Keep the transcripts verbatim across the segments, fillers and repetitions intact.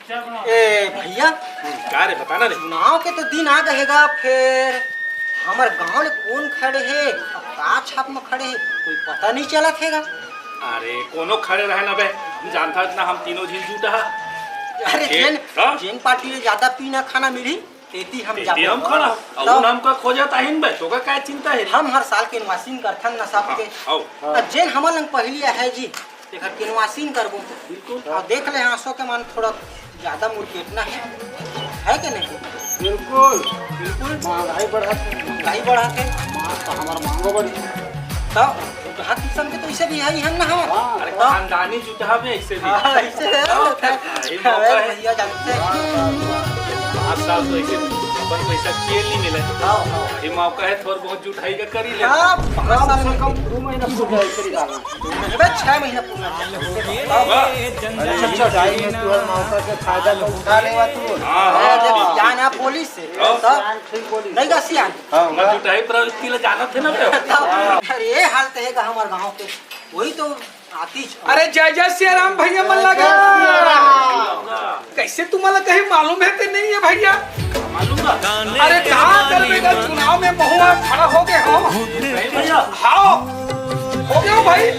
ए भैया, का रे, बता ना रे। चुनाव के तो दिन आ गए हे गा, फेर हमर गांव ले कोन खड़े हे, अउ का छाप में खड़े हे, कोई पता नहीं चलत हे गा। अरे कोनो खड़े रहे ना बे, हम जानथन ना, हम तीनों झिन जुटहा। अरे ए, जेन, हाँ? जेन पार्टी ले ज्यादा पीना खाना मिलही, तेती हम तेती जाबो। हम खड़ा, अउ तो उन हमका खोजत आहिन बे, तोका काय चिंता हे? हम हर साल केनवासिंग करथन ना सबके। हाँ, आओ। अउ जेन हमर लंग पहिली आहे जी, तेखर केनवासिंग करबो। बिल्कुल। अउ देख ले, आंसू के मन थोड़ा ज्यादा मुरकेटना हे, हे के नहीं? बिल्कुल, बिल्कुल। महंगाई बढ़त हे। महंगाई बढ़त हे। मांग तो हमर मांगो बढ़ी। तब बुढ़ा किसान के तो ऐसे भी है ही हम ना हो। हाँ, अरे तब खानदानी जुटहा में ऐसे भी। हाँ, ऐसे है। हाँ, ये मौका अरे है। भैया जानते हैं। पाँच साल तो ऐसे अपन पैसा किए नहीं मिले। हाँ, हाँ। ये मौका है, थोड़ा बहुत जुटाई का कर ही ले। हाँ, कम से कम दो महीना पूरा ऐसे ही डालना। अबे, छह महीना पूरा। वाह। अच्छा, अच्छा, ढाई में तुहर मौका के फायदा तो उठा लेवा तू। हाँ, हाँ, हाँ, जब हाँ। ज्ञान आप बोली से, हाँ। तब ठीक बोली। नहीं गा सियान। हाँ, मैं जुटाई प्रवृत्ति ले जानत हे ना बे। तब, अरे, ये हाल तो है गा हमारे गाँव के। वही तो आतिश। अरे जय जय सिया राम भैया मन लगा। जय सिया राम। कैसे तुम्हाला कहीं मालूम है कि नहीं है भैया? मालूम बा। अरे कहाँ करबे गा चुनाव में महुआ खड़ा हो गए हो? नहीं भैया। हाव, हो गया भाई,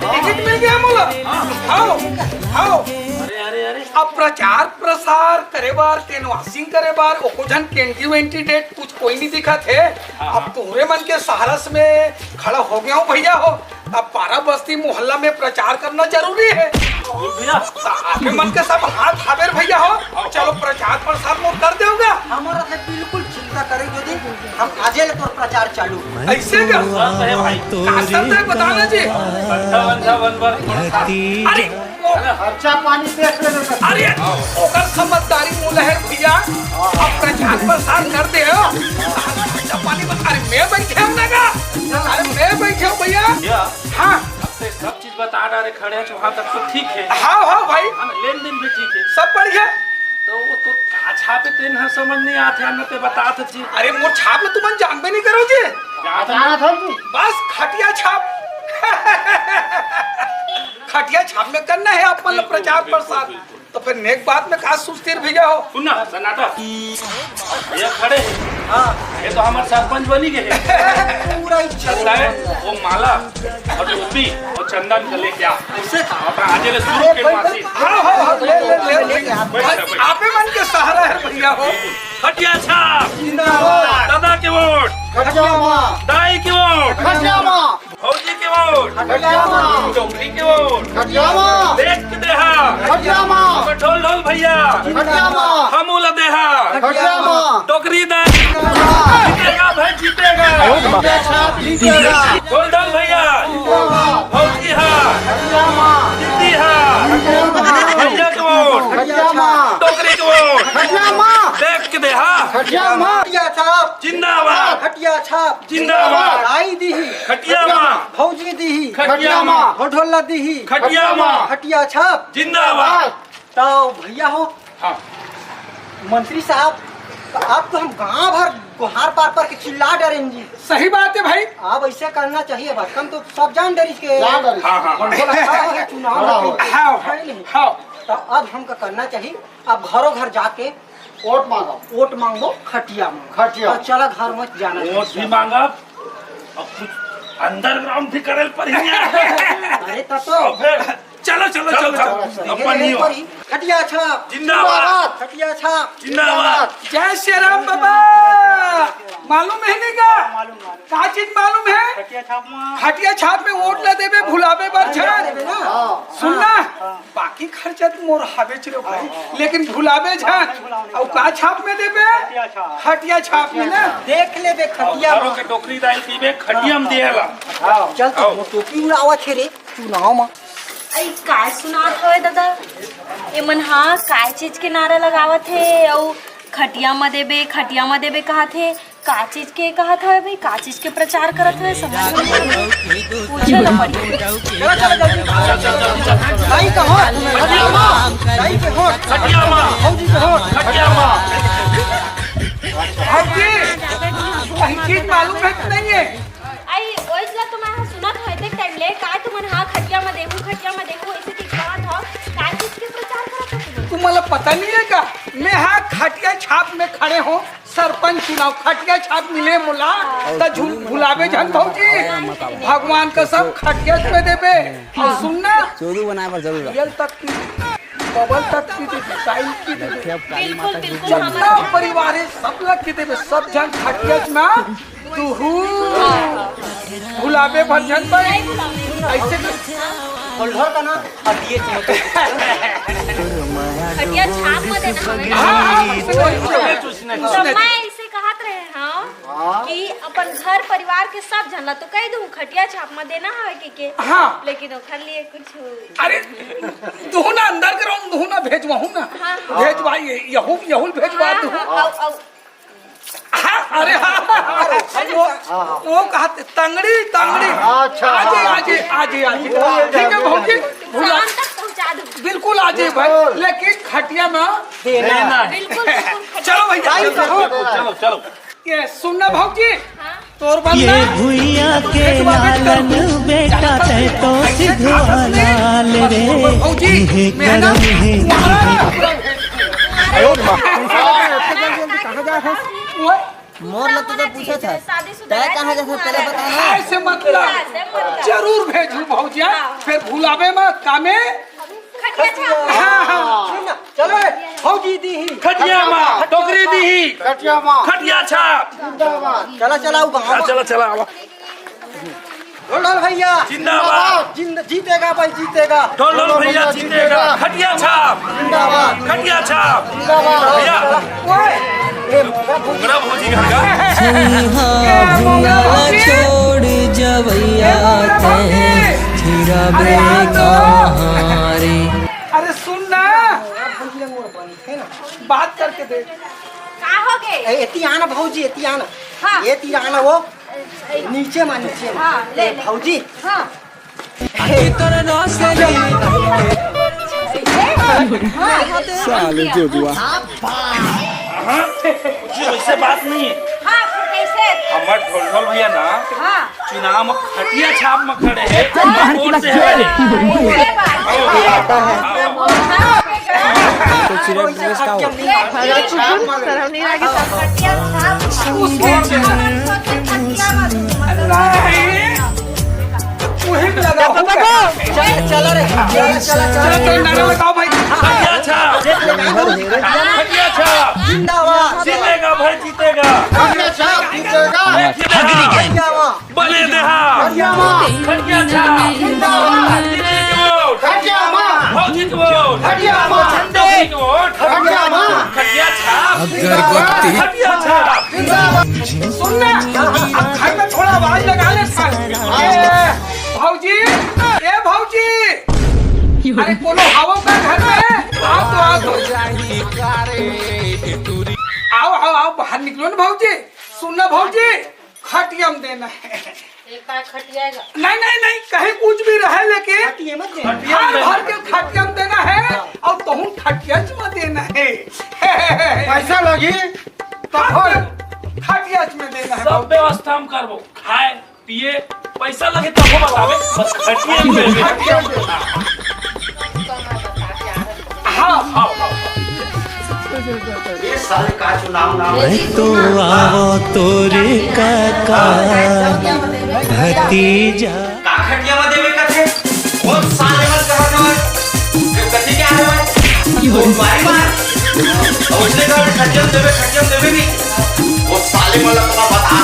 टिकट मिल गया मोला। हाव, हाव। अरे अरे अरे। अब प्रचार प्रसार करे बार, कैनवासिंग करे बार, एको झन कैंडी वेंडी डेट कुछ कोई नहीं दिखत हे। हाँ, अब हाँ। तोहरे मन के सहारा से मैं खड़ा हो गया हूँ भैया हो। अब पारा बस्ती मोहल्ला में प्रचार करना जरूरी है। भैया। तो आपे मन के सब हाथ हाबेर भैया हो, चलो प्रचार प्रसार मोर कर देवगा। हमारा से बिल्कुल चिंता करे यदि हम आजे ले तोर प्रचार चालू। ऐसे का? बात है भाई। का शर्त है बताना जी। अच्छा, अच्छा, वन बार। अरे, वो खर्चा पानी देख लेबे। अरे, ओकर समझदारी मोला है भैया। अब प्रचार प्रसार कर दे हो। खर्चा पानी बता, अरे, मैं बैठे हूँ ना का? अरे, मैं बैठे हूँ भैया। भैया, हाँ। अब ते सब चीज बता डारे खड़े हैं, वहाँ तक तो ठीक है। हाँ, हाँ भाई। हाँ ना, लेन देन भी ठीक है। सब बढ़िया। तो वो तो का छापे तेन ह समझ नहीं आत हे, न ते बतात जी। अरे मोर छाप ल तुमन जानबे नहीं करो जी। जानत हन जी। बस खटिया छाप। खटिया छाप में करना है अपन ल बिल्कुल, प्रचार बिल्कुल, प्रसार। बिल्कुल। तो फिर नेक बात में का सुस्तीर भैया हो। सुन ना, सन्नाटा। ये खड़े हैं। हाँ। ये तो हमारे सरपंच बनी गए हैं। पूरा ही चल रहा है। वो माला और टोपी और चंदन का लेके आ। ऐसे का? अपना आजे ले शुरू के मासी। हाँ, हाँ, हाँ, ले, ले, ले, ले। बैठ जा, बैठ। आपे मन के सहारा है भैया हो। खटिया छाप। जिंदाबाद। दादा के वोट। खटिया माँ। दाई के वोट। खटिया माँ। भौजी के वोट। खटिया माँ। डोकरी के वोट। खटिया माँ। देख के देहा। खटिया माँ। ढोल ढोल भैया। खटिया माँ। हमू ला देहा। खटिया माँ। डोकरी दाई। जिंदाबाद। जीतेगा भाई, जीतेगा। खटिया छाप जीतेगा। ढोल ढोल भैया। जिंदाबाद। भौजी हा। खटिया माँ। दीदी हा। खटिया माँ। भैया के वोट। खटिया माँ। डोकरी के वोट। खटिया माँ। देख के देहा। खटिया माँ। खटिया छाप। जिंदाबाद। खटिया छाप। जिंदाबाद। दाई दीही। खटिया माँ। भौजी दीही। खटिया माँ। होठोला दीही। खटिया माँ। खटिया छाप। जिंदाबाद। तो भैया हो, हाँ। मंत्री साहब, आप तो हम गांव भर गुहार पार पार के चिल्ला डरेन जी। सही बात है भाई। अब ऐसे करना चाहिए, बात हम तो सब जान डरिस के। जान डरिस। हाँ, हाँ, हाँ। होठोला खड़ा है, चुनाव खड़ा में हो। हाँ, है नहीं? हाँ। तो अब हमका करना चाहिए, अब घरों घर जाके वोट मांगो। वोट मांगो, खटिया मांगो। खटिया। और चला घर में जाना वोट चाहिए। भी मांगा, अब कुछ अंडरग्राउंड भी करे ल पड़ी। अरे तब तो। अब फिर चलो, चलो, चलो, चलो, चलो। चलो। अपन ही हो। खटिया छाप। जिंदाबाद। खटिया छाप। जिंदाबाद। जय श्री राम बाबा। मालूम है नहीं का? मालूम, मालूम। का चीज मालूम है? खटिया छाप में। खटिया छाप में वोट ला देबे, भुलाबे बर झन। हाँ। सुन ना, हाँ। बाकी खर्चा तो मोर हावेच रे भाई, हाँ, हाँ, हाँ। लेकिन भुलाबे झन। हाँ, नहीं भुलाओ, नहीं अउ भुलाओ। का छाप में देबे? खटिया छाप। खटिया छाप में ना। देख लेबे खटिया घरों में। के डोकरी दाई पीबे, खटिया में दिएला। हाँ। चल तो आओ। वो टोपी उड़ावत हे रे चुनाव में। अई, काय सुनात हवे दादा? ए मन हा काय चीज के नारा लगावत हे? अउ खटिया म देबे, खटिया म देबे कहत हे। का चीज के कहत हवे भाई? का चीज के प्रचार करत हवे? समझ में नहीं आवे। पूछे ल पड़ी। चला, चला, जल्दी। दाई का होठ, खटिया माँ। दाई के होठ। खटिया माँ। भौजी के होठ। खटिया माँ। भौजी, कहीं चीज मालूम है कि नहीं है? आई, ओइसला तो मैं हा सुनत हवे, देख टाइम ले, का तुमन हा खटिया म देहू, खटिया म देहू, ऐसे के कहत हव, का चीज के प्रचार करत हव तुमन? तुम मोला पता नहीं है का, मैं हा खटिया छाप में खड़े हों, सरपंच चुनाव खटिया छाप मिले मोला, त झुल-, भुलाबे झन भौजी, भगवान कसम खटिया में देबे। अउ सुन ना, चोरू बनाए बर जरूर रख। रियल तक की, बबल तक की देबे, टाइल की देबे, बिल्कुल, बिल्कुल, जतना परिवार है सब ला के देबे, सब झन खटिया में दुहू भुलाबे भर झन पाए। ऐसे ढोलढोल का ना, अब ये चमक। खटिया छाप मत देना हमें। हाँ, हाँ, ऐसे नहीं, ऐसे नहीं। तो मैं इसे कहत रहे हूँ कि अपन घर परिवार के सब झन ला तो कह दूँ खटिया छाप मत देना हवे के, के। हाँ। लेकिन ओखर लिए कुछ अरे, दुहू ना अंदर के रहूँ, दुहू ना भेजवाहूँ ना। हाँ, हाँ। भेजवाई, यहू, यहू भेजवा हाँ, दूँ। हाँ, अउ, अउ, हाँ, अरे हाँ, वो, वो कहते तंगड़ी, तंगड़ी। अच्छा, आजे, हाँ। आजे, आजे, आजे। ठीक है भौजी, भुला। शाम तक पहुंचा दूं। बिल्कुल आजे भाई, बिल्कुल। लेकिन खटिया में देना है। बिल्कुल, बिल्कुल। चलो भैया, चलो, चलो, चलो। ये सुनना भौजी, हाँ। तोर बंदा ये भुइया के लालन बेटा ते तो सिधवा लाल रे। भौजी, इहे मेहनत करम हे। मोर ला तो पूछत हस, शादीशुदा तैं कहाँ जाथस, पहले बता ना। ऐसे मतलब, ऐसे मतलब। जरूर भेजू भौजिया, हाँ। फिर भुलावे मत, कामे। खटिया छाप। हाँ, हाँ। सुन ना, चलो रे, भौजी दी ही। खटिया मा, टोकरी दी ही। खटिया मा। खटिया छाप। जिंदाबाद। चला, चला, वो गाँव हाँ, मा। चला, चला, आवा। ढोल ढोल भैया जिंदाबाद। जिंद-, जीतेगा भाई, जीतेगा। ढोल ढोल भैया जीतेगा। खटिया छाप। जिंदाबाद। खटिया छाप। जिंदाबाद। भैया। ओए। घुघरा भौजी घर का। भुइया ला छोड़ जवैया तैं फिरबे कहाँ रे। अरे सुन ना। बात करके देख। का हो गे? ए, एती आना भौजी, एती आना। हाँ। एती आना वो। नीचे मा, नीचे मा। हाँ, ले, ए, ले। भौजी। हाँ। अरे तोर नौसेली। हाँ। साले जोजुआ। हाँ, ये वैसे बात नहीं है। हाँ, फिर कैसे? हमर ढोल ढोल भैया ना, हाँ। चुनाव में खटिया छाप में खड़े हैं। हाँ। वोट से है। सही बात। हाँ। तो चिरक ड्रेस का हो? अरे कुछ शर्म नहीं लगे। खटिया छाप। वही लगा होगा। चल, चल रे। चल, चल, चल। चल, चल, नारा लगाओ भाई। खटिया छाप। खटिया छाप। जिंदाबाद। जीतेगा भाई, जीतेगा। खटिया छाप जीतेगा। खटिया छाप। बने देहा। खटिया माँ। खटिया छाप। जिंदाबाद। खटिया माँ। भौजी के वोट। खटिया माँ। डोकरी के वोट। खटिया माँ। खटिया छाप। अगरबत्ती। खटिया छाप। सुन ना, अब घर में थोड़ा आवाज लगा ले साले। ए, भौजी, ए भौजी, अरे कोनो हवो का घर में? आओ तो आओ तो। आओ, आओ, आओ, बाहर निकलो ना भौजी। सुन ना भौजी, खटिया म देना है। एक बार खटियाएगा। नहीं, नहीं, नहीं, कहीं कुछ भी रहे, लेकिन खटिया मत देना। घर भर के खटिया म देना है और तहूँ खटिया म देना है। पैसा लगी तो खटिया म देना है। सब व्यवस्था हम करबो, खाए, पिए, पैसा लगे तब हम बतावे, बस खटिया म देना। खटिया म देना। हाँ, हाँ, हाँ। ये साले का चुनाव नाम है? मैं तो आवो तोरे काका भतीजा। का खटिया म देवे कथे? कौन साले मन कहा था? ये कथी क्या है? वो मारी मार। और उसने कहा, "खटिया म देवे, खटिया म देवे नहीं।" वो साले मन लगा बता,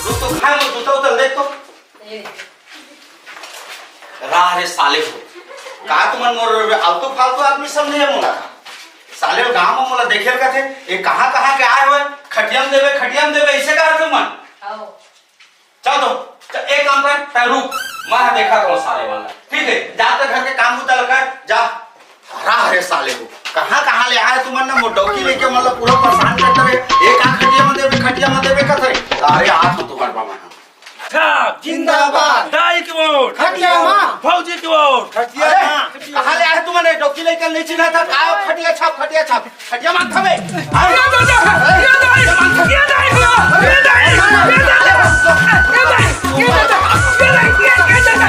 रुक तो खाए, वो जूता उतर देख तो। राह रे साले हो, का तुमन मोर आलतू फालतू आदमी समझे मोला का? साले हो गांव में मोला देखे ल कथे, "ये कहाँ कहाँ के आए हुए, खटिया म देवे, खटिया म देवे," ऐसे कहा तुमन? आओ। चल तो, चल, एक काम कर, तै रुक, मैं देखा कौन साले वाला, ठीक है? जा तो घर के काम बुता लगा, जा। राह रे साले हो, कहाँ कहाँ ले आए तुमन ना, मोर डौकी लेके मतलब पूरा परेशान करते रहे। एक आंख खटिया म देवे, खटिया म देवे कथे। अरे आज तो तुम्हारे बाबा। छाप जिंदाबाद। दाई के वोट। खटिया माँ। भौजी के वोट। खटिया अरे, माँ। कहाँ ले आए तुमने? डौकी लेकर नहीं चिन्हा था। आओ, खटिया छाप, खटिया छाप। खटिया माँ खबे। आओ। ये दाई, ये दाई, ये दाई, ये दाई, ये दाई, ये दाई, ये दाई, ये दाई, ये दाई,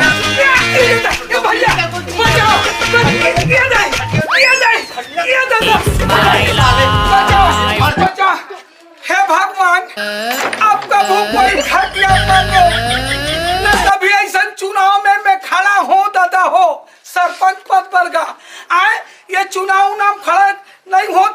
ये दाई, ये भैया, बचाओ, ये दाई, ये दाई। बचा, बचा। हे भगवान, अब कभू कोई घटिया बने, न कभी अइसन चुनाव में मैं खड़ा हों दादा हो, सरपंच पद बर गा। आय, ये चुनाव उनाव खड़ा नहीं हों